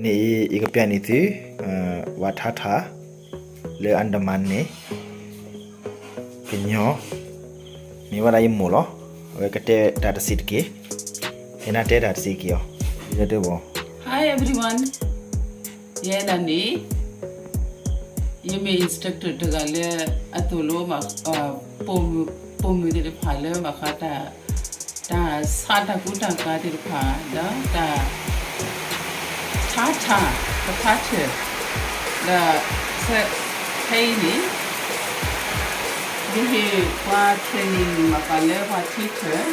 န့ၣ်အံၤ ယကပျးန့ၢ်သု ပှၤထါထါ လၢ Andaman န့ၣ် ကညီ မ့ၢ်ဝဲဒၣ်ယမိၢ်လီၤ. အဝဲကတဲတၢ်တစဲးတက့ၢ်. ဟဲနၤတဲတၢ်တစဲးက့ၤအီၤ လၢတဘီ Hi everyone, ယဲဒၣ်န့ၣ် ယမ့ၢ် instructor တဂၤလၢ အသိၣ်လိ ပိာ်မုၣ်သ့ၣ်တဖၣ်လၢဘၣ်ဃးတၢ် တၢ်ဆါတၢ်ကူတၢ်ကၤသ့ၣ်တဖၣ် ဒီးတၢ် ထါထါ ပထါထၢၣ် ဒီး ခဲအံၤန့ၣ် ယဟ့ၣ်ပှၤ training ဘၣ်ဃးလၢပှၤထံထၢၣ်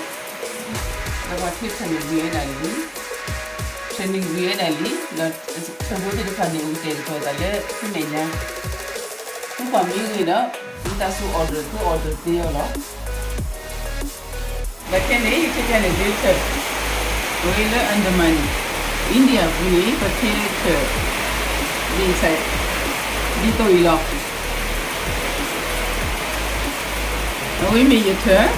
ဒီးပှၤထံထၢၣ်န့ၣ်ဂ့ၤဝဲဒၣ်လံ, training ဂ့ၤဝဲဒၣ်လံ, ဒီးထၢၣ်ဖိသ့ၣ်တဖၣ်န့ၣ် အိၣ်ကတဲာ်ကတီၤသးလၢသုမဲာ်ညါ, မ့ၢ်ပှၤမ့ၢ်ဂ့ၤဒီး မ့ၢ်တၢ်ဆူ order သု order သ့အီၤလီၤ. ဒီးခဲန့ၣ် ယထံၣ်န့ၣ် ဒ့ထၢၣ် အဝဲလၢ Andaman India ပူၤန့ၣ် ပထံထၢၣ် ဒ်သိးအံၤလီၤ. အဝဲမ့ၢ်ယထၢၣ်,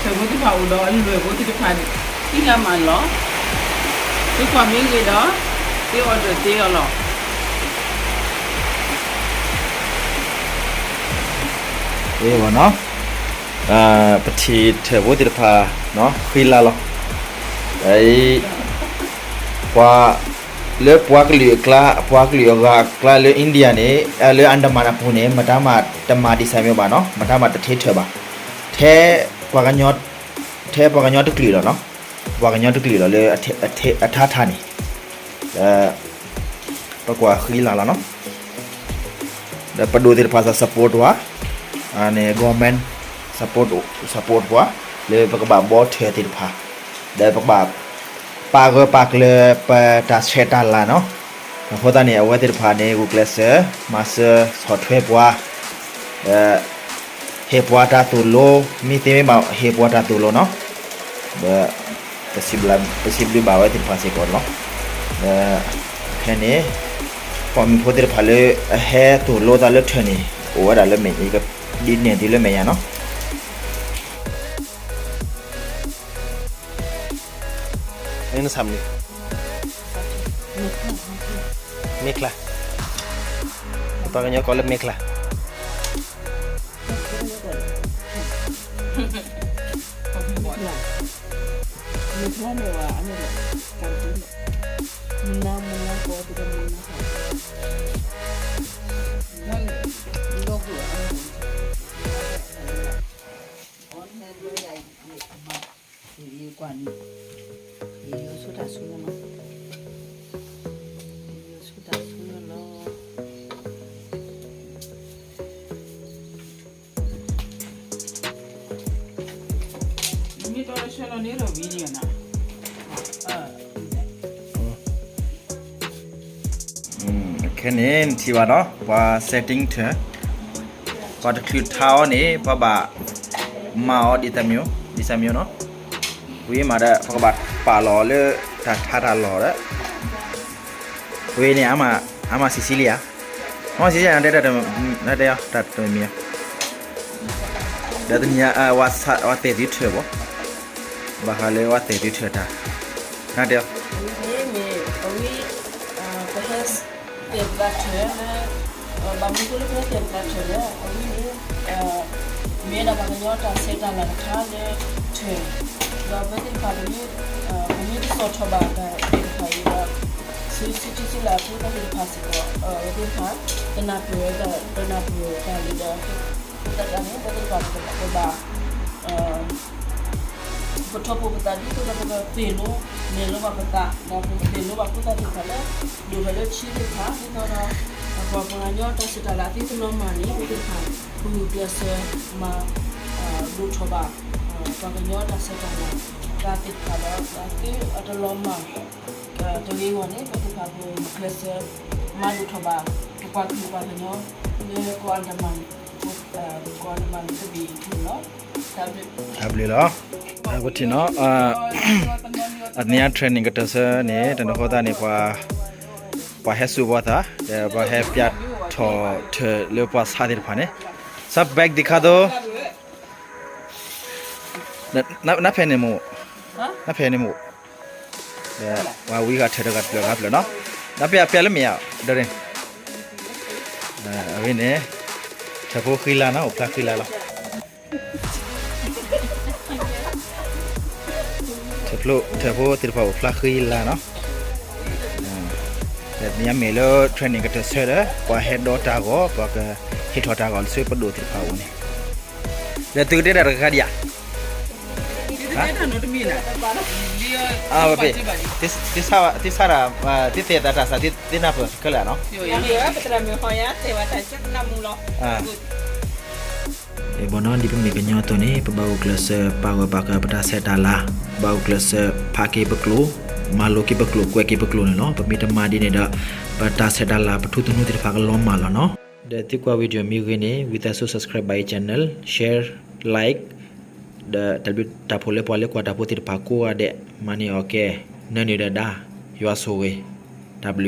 ထၢၣ်ဖိသ့ၣ်တဖၣ်အိၣ်ဒီးအလွဲၢ်ဖိသ့ၣ်တဖၣ် သံလၢမးလီၤ. သုကွၢ်မ့ၢ်ဂ့ၤဒီး သု order သ့အီၤလီၤ. အ့ၣ် နီၤ, ပထံၣ်ထၢၣ်ဖိသ့ၣ်တဖၣ် ဃံလၤလီၤ. အံၤ ပှၤ လၢပှၤကလုာ်အကျါ ပှၤကလုာ်အဂၤအကျါလၢ India န့ၣ် လၢ Andaman အပူၤန့ၣ် မတၤမးတမၤဒ်ဆၢမ့ၢ်ဘၣ်နီၤ, မတၤမးတထံထၢၣ်ဘၣ်. ထဲပှၤကညီ ထဲပှၤကညီတကလုာ်လီၤနီၤ, ပှၤကညီတကလုာ်လီၤလၢ အထါထါန့ၣ် ဒီး ပကွၢ်ဃံလၤလီၤနီၤ. ဒီးပဒိၣ်သ့ၣ်တဖၣ်စ့ၢ် support ပှၤ, န့ၣ် government support, support ပှၤ လၢပကဘၣ်ဘှီထၢၣ်သ့ၣ်တဖၣ်, ဒီးပကဘၣ် ပာ်ဂၢၢ်ပာ်ကျၢၤ ပတၢ်ဆဲးတၢ်လၤနီၤ. အဃိသတးန့ၣ် အဝဲသ့ၣ်တဖၣ်န့ၣ် ဂုာ်ကျဲးစၢး မၤစၢၤဆီၣ်ထွဲပှၤ ဒီး ဟ့ၣ်ပှၤတၢ်သိၣ်လိ, မ့ၢ်သ့မ့ၢ်ဘၣ် ဟ့ၣ်ပှၤတၢ်သိၣ်လိနီၤ. ဒီး ပစံးဘျုးဘၣ်ဝဲသ့ၣ်တဖၣ်စ့ၢ်ကီးလီၤ. ဒီး ခဲန့ၣ် ပိာ်မုၣ်ဖိသ့ၣ်တဖၣ်လၢ အဟဲသိၣ်လိသးလၢထၢၣ်န့ၣ် အိၣ်ဝဲဒၣ်လၢမဲာ်ညါ, ယကဒုးနဲၣ်သုလၢမဲာ်ညါနီၤ. မ့ၢ်နဆၣ်မနုၤ, မ့ၢ်ချါ, ပှၤကညီကိးလၢမ့ၢ်ချါ. ခဲန့ၣ် နထံၣ်ဘၣ်နီၤ ပှၤ setting ထၢၣ်, ပှၤတချုးထါအီၤန့ၣ် ပှၤဘၣ်မၤအီၤဒ်တမံၤ, ဒ်တမံၤနီၤ. ဝံၤမးဒီး ပကဘၣ်ပာ်လီၤလၢတၢ်ထါတၢ်လီၢ်ဒီး ဝံၤန့ၣ် အမၤဆံးဆံးလံဧါ, အမၤဆံးဆံးဧါ, တဲတၢ်တမံၤ, တၢ်တမံၤ, ဒီးတနံၤ ဝၤသဲၣ်သုထၢၣ်ဘၣ်, ဘၣ်ဃးလၢဝၤသဲၣ်သုထၢၣ်တၢ်, နတဲ, အဝဲန့ၣ်မ့ၢ် အဝဲ ပဟဲ သဲၣ်ပသးထၢၣ်လၢ ဘၣ်မနုၤအဃိလၢပဟဲသဲၣ်ပသးထၢၣ်လဲၣ်, အဝဲန့ၣ် မ့ၢ်ဒၣ်ပှၤကညီတၢ်ဆဲးတၢ်လၤတခါလၢထၢၣ်, ဒီးပဝဲသ့ၣ်တဖၣ် ပမ့ၢ်တစိာ်ထီၣ်ဘၣ်တၢ်သ့ၣ်တဖၣ်အံၤဒီး ဆူထံဆူလၢအဖိသၣ်သ့ၣ်တဖၣ်စ့ၢ်ကီး အဝဲသ့ၣ်တဖၣ် တနၢ်ပၢၢ်ဝဲ တနၢ်ပၢၢ်တၢ်လံဒီး အဃိသတးန့ၣ် ပဝဲသ့ၣ်တဖၣ်ပကဘၣ် ပထီၣ်ပပသးဒ်သိးဒီးပကသ့ၣ်လိ နဲၣ်လိဘၣ်ပသး ဒီးပကသ့ၣ်လိဘၣ်ဖိသၣ်သ့ၣ်တဖၣ်လၢ ဒိၣ်ထီၣ်လၢထံသ့ၣ်တဖၣ် ဒ်သိးဒီး ပှၤကညီတၢ်ဆဲးတၢ်လၤအသံတလီၤမၢ်န့ၣ် ပဝဲသ့ၣ်တဖၣ် ပဂုာ်ကျဲးစၢးမၤ ဒိၣ်ထီၣ်ဘၣ် ပှၤကညီတၢ်ဆဲးတၢ်လၤ တၢ်သ့ၣ်တဖၣ်ဒီး အသံအတလီၤမၢ် တဂ့ၤအဂီၢ်န့ၣ် ပဝဲသ့ၣ်တဖၣ် ပဂုာ်ကျဲးစၢး မၤဒိၣ်ထီၣ်ဘၣ် ပပှၤကလုာ်ပှၤကညီ လၢကီၢ်အၤဒမၣ် ကီၢ်အၤဒမၣ်တဘ့ၣ်အံၤလီၤ. တၢ်ဘျုးလီၤ. ပထံၣ်နီၤ အန့ၣ် training ကတၢၢ်ဆၢန့ၣ် တနီၤဃိသတးန့ၣ် ပှၤဟဲစူးပှၤသး ဒီးပှၤဟဲပျးထီၣ်ထၢၣ်လၢပှၤဆါသ့ၣ်တဖၣ်န့ၣ် စး back ဒံးခါသိး နဖဲန့ၣ်မိၢ်, နဖဲန့ၣ်မိၢ်, ဒီးပှၤဝံဂၤထၢၣ်တဂၤတဖျၢၣ်ဂၤတဖျၢၣ်နီၤ. ဒီးပျဲလၢမ့ၢ်ဧါ, ဒီးန့ၣ်, အဝဲန့ၣ်, ထၢၣ်ဖိဃံလၤနီၤ အိၣ်ဖျါဃံလၤလီၤ. ထၢၣ်ဖိသ့ၣ်တဖၣ်အိၣ်ဖျါဃံလၤနီၤ. ဒီးညါမ့ၢ်လၢ training ကတၢၢ်ဆၢဒီး ပှၤဟဲဒီတၢ်ဂီၤ ပှၤကဟ့ၣ်ထီၣ်တၢ်ဂီၤလၢဆူပဒိၣ်သ့ၣ်တဖၣ်အအိၣ်န့ၣ်, ဒီးသုကတဲတၢ်တခါခါဒံးဧါ. သ့ၣ်ဆါတၢ်, သ့ၣ်သ့ၣ်တၢ်တၢ်စးသ့ၣ်နၢ်ပၢၢ်ခဲလၢာ်နီၤ. ဘီနီၤ ဒ်ပမ့ၢ်ကညီအသိးန့ၣ် ပဘၣ်အိၣ်ကျၢၢ်စၢၤပာ်ဂၢၢ်ပာ်ကျၢၤပတၢ်ဆဲးတၢ်လၤ, ဘၣ်အိၣ်ကျၢၢ်စၢၤဖးက့ၤပကျိာ်, မၤလိက့ၤပကျိာ် ကွဲးက့ၤပကျိာ်န့ၣ်လီၤ. ပမ့ၢ်တမၤဒ်န့ၣ်ဒီး ပတၢ်ဆဲးတၢ်လၤ ပထူသနူသ့ၣ်တဖၣ်ကလီၤမၢ်လီၤနီၤ. ဒီးသုကွၢ် video မ့ၢ်ဂ့ၤန့ၣ် ဝံသးစူၤ subscribe ဘၣ်ယ channel, share, like, ဒီးတၢ်ဘျုးတၢ်ဖှိၣ်လၢပှၤလၢကွၢ်တၢ်ဖိသ့ၣ်တဖၣ်ကိးဂၤဒဲး, မၤန့ၢ်အီၣ်ကဲ, နၢန့ၢ်ဒီးဒါ, ယွၤဆိၣ်ဂ့ၤ, တၢ်ဘျုး